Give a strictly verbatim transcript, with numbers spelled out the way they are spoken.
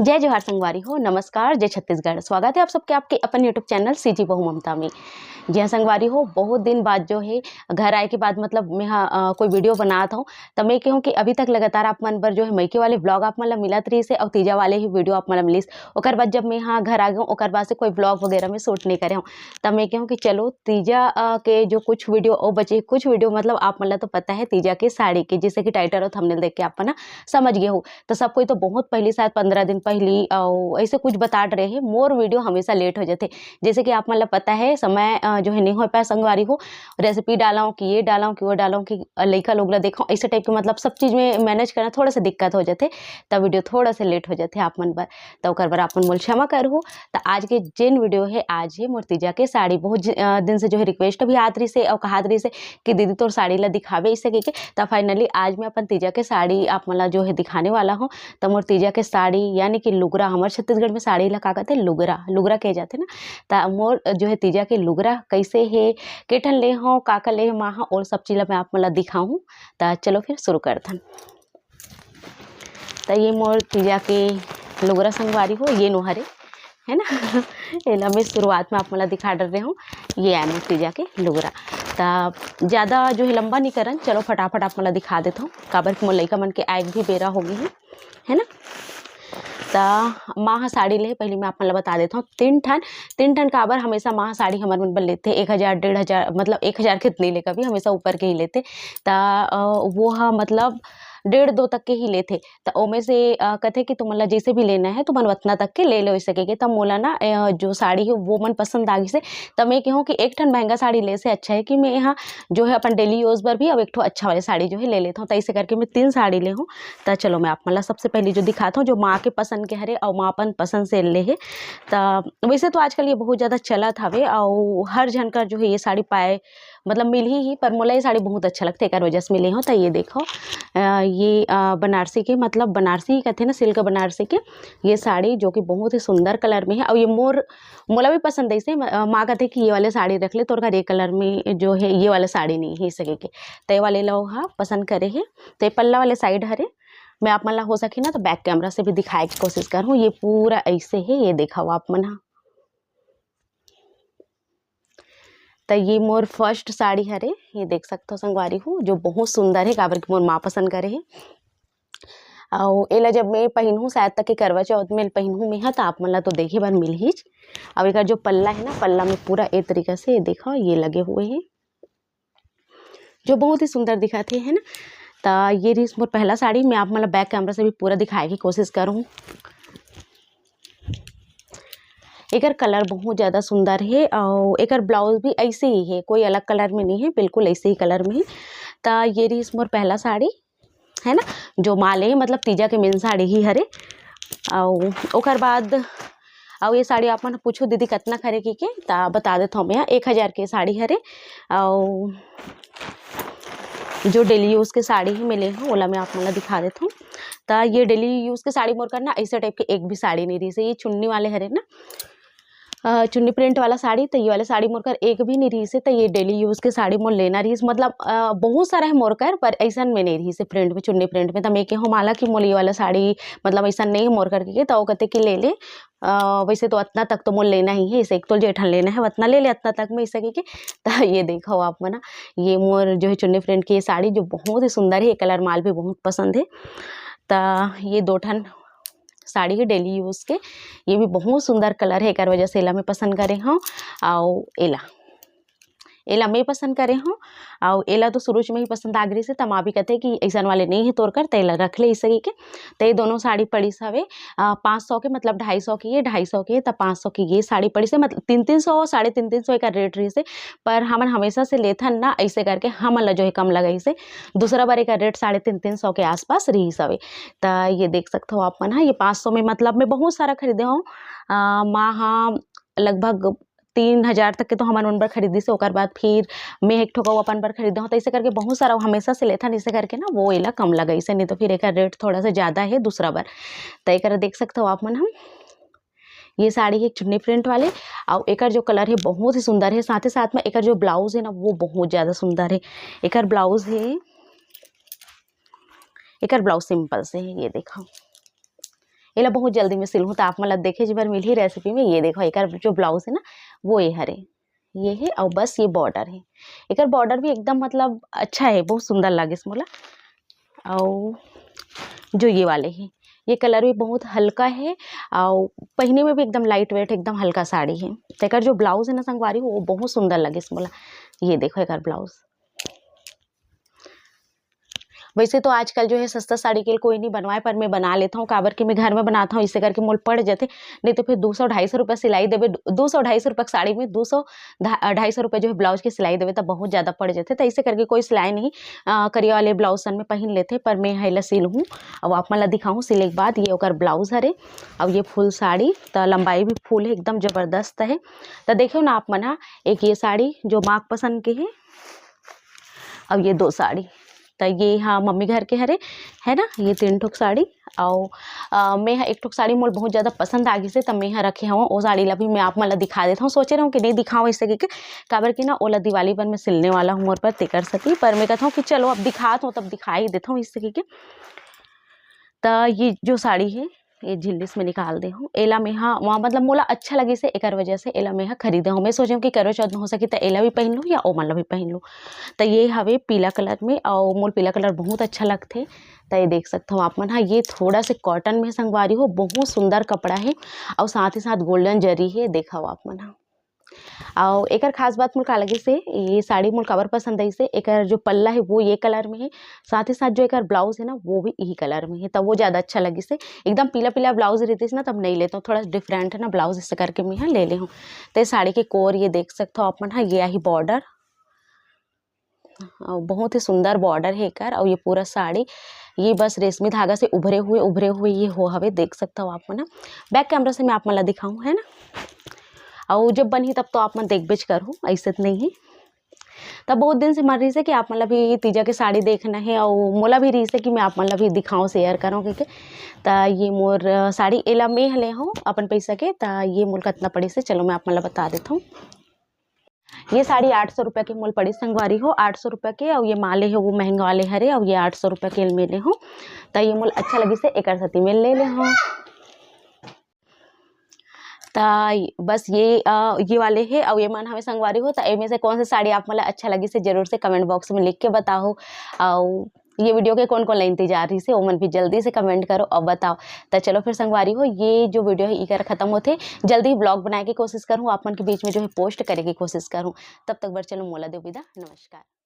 जय जोहार संगवारी हो, नमस्कार, जय छत्तीसगढ़। स्वागत है आप सबके आपके अपन YouTube चैनल सीजी बहू ममता में। जी हाँ संगवारी हो, बहुत दिन बाद जो है घर आए के बाद मतलब मैं हाँ, अ, कोई वीडियो बनात हूँ, त मैं कहूँ कि अभी तक लगातार आप मन बर जो है मइके वाले व्लॉग आप मन ला मिलत रहिस हे और तीजा वाले ही वीडियो आप मन ला मिलिस। ओकर बाद जब मैं हाँ घर आ गई हूँ, ओकर बाद से कोई व्लॉग वगैरह में शूट नहीं करे हूँ। त मैं कहूँ कि चलो तीजा, अ, के जो कुछ वीडियो और बचे, कुछ वीडियो मतलब आप मन ला तो पता है तीजा के साड़ी के, जैसे कि टाइटल और थंबनेल देख के आप मन ह समझ गए हो। तो सब कोई तो बहुत पहली, शायद पंद्रह दिन पहली, और ऐसे कुछ बतात रहे हैं। मोर वीडियो हमेशा लेट हो जाते, जैसे कि आप मन ला पता है समय, अ, जो है नहीं हो पाए संगवारी हो, रेसिपी डालाऊँ कि ये डालाऊँ कि वो डालाऊँ कि लइका लोग ला देखाऊँ, ऐसे टाइप के मतलब सब चीज़ में मैनेज करना थोड़ा सा दिक्कत हो जाते, तब वीडियो थोड़ा सा लेट हो जाते आप मन बर। तो ओकर बर आप मन मोल क्षमा करहु। तो आज के जेन वीडियो है, आज है मोर तीजा के साड़ी। बहुत जि-, अ, दिन से जो है रिक्वेस्ट भी आत रहिस हे और कहात रहिस हे कि दीदी तोर साड़ी ला दिखावे ऐसे कह के। तो फाइनली आज मैं अपन तीजा के साड़ी आप मन ला जो है दिखाने वाला हूँ। तो मोर तीजा के साड़ी यानी कि लुगरा, हमर छत्तीसगढ़ में साड़ी ला का कहते, लुगरा, लुगरा कहे जाते ना। तो मोर जो है तीजा के लुगरा कैसे है, के ठन ले हो, का का ले हो माँ हा, और सब चीज ला मैं आप मन ला दिखाऊँ। तो चलो फिर शुरू करथन। त ये मोर तीजा के लुगरा संगवारी हो, ये नोहरे, है ना? एला मैं शुरुआत में आप मन ला दिखा डर रहे हूँ। ये आए मोर तीजा के लुगरा। त ज़्यादा जो है लंबा नहीं करन, चलो फटाफट आप मन ला दिखा देता हूँ, काबर कि मोर लइका मन के आए भी बेरा हो गई है, है ना? त माँ ह साड़ी ले, पहले मैं आप मन ला बता देता हूँ, तीन ठन, तीन ठन काबर हमेशा माँ ह साड़ी हमर मन बर लेते, एक हज़ार, डेढ़ हज़ार, मतलब एक हज़ार के नहीं ले कभी, हमेशा ऊपर के ही लेते। त अ, वो ह मतलब डेढ़ दो तक के ही लेथे। त ओमे से, अ, कथे कि तुमन ला जैसे भी लेना है, तुमन उतना तक के ले लो, ऐसे कह के। त मोला ना, अ, जो साड़ी है वो मन पसंद आ गइसे। त मैं कहूँ कि एक ठन महंगा साड़ी ले से अच्छा है कि मैं यहाँ जो है अपन डेली यूज बर भी अब एक ठो अच्छा वाले साड़ी जो है ले लेता हूँ। त ऐसे करके मैं तीन साड़ी ले हूँ। त चलो मैं आप मन ला सबसे पहले जो दिखाता हूँ, जो माँ के पसंद के हरे और माँ अपन पसंद से ले है। त वैसे तो आजकल ये बहुत ज़्यादा चलत हवे और हर झन कर जो है ये साड़ी पाए, मतलब मिलही ही, पर मोला ये साड़ी बहुत अच्छा लगथे, एकर वजह से मिले हो। त ये देखो, अ, ये, अ, बनारसी के, मतलब बनारसी ही कथे ना, सिल्क बनारसी के ये साड़ी, जो कि बहुत ही सुंदर कलर में है। और ये मोर, मोला भी पसंद है इसे, म-, अ, माँ कहते कि ये वाले साड़ी रख ले, तोर घर ये कलर में जो है, ये वाला साड़ी नहीं है, इस सके के। त ये वाले लो हा पसंद करे है। त ये पल्ला वाले साइड हरे, मैं आप मन ला हो सके ना तो बैक कैमरा से भी दिखाए के कोशिश करूँ। ये पूरा ऐसे है, ये देखो आप मन हा। त ये मोर फर्स्ट साड़ी हरे, ये देख सकथो संगवारी हो, जो बहुत सुंदर है, काबर कि मोर माँ पसंद करे है। अउ एला जब मैं पहिनहूँ, शायद तक के करवा चौथ में पहिनहूँ मैं ह, त आप मन ला तो देखे बर मिलहीच। अउ एकर जो पल्ला है ना, पल्ला में पूरा ए तरीका से देखो, ये लगे हुए हैं, जो बहुत ही सुंदर दिखत हे, है ना। त ये रहिस मोर पहला साड़ी। मैं आप मन ला बैक कैमरा से भी पूरा दिखाए के कोशिश करूँ। एकर कलर बहुत ज़्यादा सुंदर हे, अउ एकर ब्लाउज भी ऐसे ही है, कोई अलग कलर में नहीं है, बिल्कुल ऐसे ही कलर में है। त ये रहिस मोर पहला साड़ी, है ना, जो माँ ले, मतलब तीजा के मेन साड़ी ही हरे। अउ ओकर बाद, अउ ये साड़ी आप मन पूछो दीदी कतना खरे की के, त बता देत हूँ मैं, एक हज़ार के साड़ी हरे। अउ जो डेली यूज के साड़ी ही मैं ले हूँ, ओला मैं आप मन ला दिखा देत हूँ। त ये डेली यूज के साड़ी मोर कर ना ऐसे टाइप के एक भी साड़ी नहीं रहिस हे। ये चुन्नी वाले हरे ना, अ, चुन्नी प्रिंट वाला साड़ी, त ये वाले साड़ी मोर कर एक भी नहीं रहिस हे। त ये डेली यूज के साड़ी मोर लेना रहिस, मतलब, अ, बहुत सारा है मोर कर, पर ऐसन में नहीं रहिस हे प्रिंट में, चुन्नी प्रिंट में। त मैं कहूँ माँ ला कि मोला ये वाला साड़ी, मतलब ऐसा नहीं है मोर कर के, त वो कहते कि ले ले, अ, वैसे तो अतना तक तो मोल लेना ही है, इसे एक तोल जेठन लेना है, उतना ले ले, अतना तक में इसे के। त ये देखो आप मन, ये मोर जो है चुन्नी प्रिंट की ये साड़ी जो बहुत ही सुंदर है, ये कलर माल भी बहुत पसंद है। त ये दो ठन साड़ी है डेली यूज के, ये भी बहुत सुंदर कलर है, एकर वजह से एला मैं पसंद करे हूँ। अउ एला, एला मैं पसंद करे हूँ। अउ एला तो शुरू में ही पसंद आ गई से, त माँ भी कहते कि ऐसन वाले नहीं है तोर कर, त एला रख ले इसे के। त ये दोनों साड़ी पड़ी हवे, अ, पाँच सौ के, मतलब ढाई सौ की ये, ढाई सौ की ये, त पाँच सौ की ये साड़ी पड़ी से, मतलब तीन तीन सौ, साढ़े तीन तीन सौ एकर रेट रहिस हे। पर हमन हमेशा से लेथन ना, ऐसे करके हमन ला जो है कम लगाइस हे। दूसरा बार एकर रेट साढ़े तीन तीन सौ के आसपास रहिस हवे। त ये देख सकते हो आप मन, हाँ, ये पाँच सौ में, मतलब मैं बहुत सारा खरीदे हूँ। अ, माँ हाँ लगभग तीन हज़ार तक के तो हमन मन बर खरीदिस हे, ओकर बाद फिर मैं एक ठो अउ अपन बर खरीदे हूँ। त ऐसे करके बहुत सारा हमेशा से लेथन, ऐसे करके ना वो एला कम लगाइस हे, नहीं तो फिर एकर रेट थोड़ा सा ज़्यादा है दूसरा बार। त एकर देख सकते हो आप मन, हम ये साड़ी है चुन्नी प्रिंट वाले, अउ एकर जो कलर है बहुत ही सुंदर है, साथ ही साथ में एकर जो ब्लाउज है ना वो बहुत ज़्यादा सुंदर है। एकर ब्लाउज है, एकर ब्लाउज सिंपल से है, ये देखो, एला बहुत जल्दी में सिलहूँ, त आप मन ला देखे बर मिलही रेसिपी में। ये देखो, एकर जो ब्लाउज है ना, वो ये हरे, ये है, और बस ये बॉर्डर है। एकर बॉर्डर भी एकदम, मतलब, अच्छा है, बहुत सुंदर लागिस मोला। और जो ये वाले हैं, ये कलर भी बहुत हल्का है, और पहने में भी एकदम लाइट वेट, एकदम हल्का साड़ी है। तो एकर जो ब्लाउज है ना संगवारी हो, वो बहुत सुंदर लागिस मोला। ये देखो एकर ब्लाउज। वैसे तो आजकल जो है सस्ता साड़ी के लिए कोई नहीं बनवाए, पर मैं बना लेता हूँ, काबर कि मैं घर में बनाता हूँ, इससे करके मोल पड़ जाते। नहीं तो फिर दो सौ ढाई सौ रुपये सिलाई देवे, दो सौ ढाई सौ रुपये की साड़ी में दो सौ ढाई सौ रुपये जो है ब्लाउज की सिलाई देवे, तब बहुत ज़्यादा पड़ जाते। तो इससे करके कोई सिलाई नहीं अ, करिया वाले ब्लाउज सन में पहन लेते, पर मैं हेला सिल हूँ। अब आप मन ला दिखाऊँ सिले के बाद। ये ओकर ब्लाउज हरे, अब ये फुल साड़ी, तो लंबाई भी फुल है, एकदम ज़बरदस्त है। तो देखियो ना आप मन हा, एक ये साड़ी जो माँ के पसंद के है, अब ये दो साड़ी, तो ये हाँ मम्मी घर के हरे, है ना, ये तीन ठोक साड़ी। और अ, मैं ह-, एक ठोक साड़ी मोल बहुत ज़्यादा पसंद आ गिस हे, त मैं ह रखे हवं। ओ साड़ी ला भी मैं आप मन ला दिखा देत हवं। सोचे रहूँ कि नहीं दिखाऊँ इसे, कि काबर कि ना ओला दिवाली बर मैं सिलने वाला हूँ मोर पर, तेकर सेती। पर मैं कहत हवं कि चलो अब दिखात हवं, तब दिखा ही देत हवं इसे, कि त ये जो साड़ी है, ये झिल्लिस में निकाल दे हूँ। एला मैं ह वहाँ, मतलब, मोला अच्छा लगिस हे, एकर वजह से एला मैं ह खरीदे हूँ। मैं सोचे हूँ कि करवा चौथ में हो सकी त एला भी पहन लूँ या ओमन ला भी पहन लूँ। त ये हवे पीला कलर में, और मोर पीला कलर बहुत अच्छा लगथे। त ये देख सकत हव आप मन ह, ये थोड़ा से कॉटन में संगवारी हो, बहुत सुंदर कपड़ा है, और साथ ही साथ गोल्डन जरी है, देखव आप मन ह। और एकर खास बात मोर का लगिस हे, ये साड़ी मोर काबर पसंद आइस हे, एकर जो पल्ला है वो ये कलर में है, साथ ही साथ जो एकर ब्लाउज है ना, वो भी यही कलर में है, तब वो ज़्यादा अच्छा लगिस हे। एकदम पीला पीला ब्लाउज रहतिस ना, तब नहीं लेते हूँ, थोड़ा डिफरेंट है ना ब्लाउज, इस करके मैं यहाँ ले ले हूँ। तो ये साड़ी के कोर ये देख सकते हो आप मन, हाँ, ये आही बॉर्डर, और बहुत ही सुंदर बॉर्डर है एकर। और ये पूरा साड़ी, ये बस रेशमी धागा से उभरे हुए, उभरे हुए ये हो हवे, देख सकते हो आप मन। बैक कैमरा से मैं आप मन ला दिखाऊँ, है ना, और जब बनही तब तो आप मन देखबेच करहू, ऐसे तो नहीं है। तब बहुत दिन से मन रहिस हे कि आप मन ला भी तीजा के साड़ी देखना है, और मोला भी रहिस हे कि मैं आप मन ला भी दिखाऊँ, शेयर करूँ, ठीक है। त ये मोर, अ, साड़ी एला मैं ले हूँ अपन पैसा के, त ये मोर कतना पड़िस हे, चलो मैं आप मन ला बता देता हूँ। ये साड़ी आठ सौ रुपया के मोल पड़िस संगवारी हो, आठ सौ रुपया के, और ये माले है वो महंगा वाले हरे, और ये आठ सौ रुपया के मैं ले हूँ। त ये मोल अच्छा लगिस हे, एकर सेती मैं ले ले हूँ। त बस ये, अ, ये वाले हे, और ये मन हवे संगवारी हो। त एमे से कौन से साड़ी आप मन ला अच्छा लगिस हे, जरूर से कमेंट बॉक्स में लिख के बताओ। और ये वीडियो के कौन कौन ला इंतजार रहिस हे, ओमन भी जल्दी से कमेंट करो और बताओ। त चलो फिर संगवारी हो, ये जो वीडियो है, इकर खत्म होथे। जल्दी ब्लॉग बनाए के कोशिश करूँ, आप मन के बीच में जो है पोस्ट करे के कोशिश करूँ। तब तक बर चलो मोला दो विदा, नमस्कार।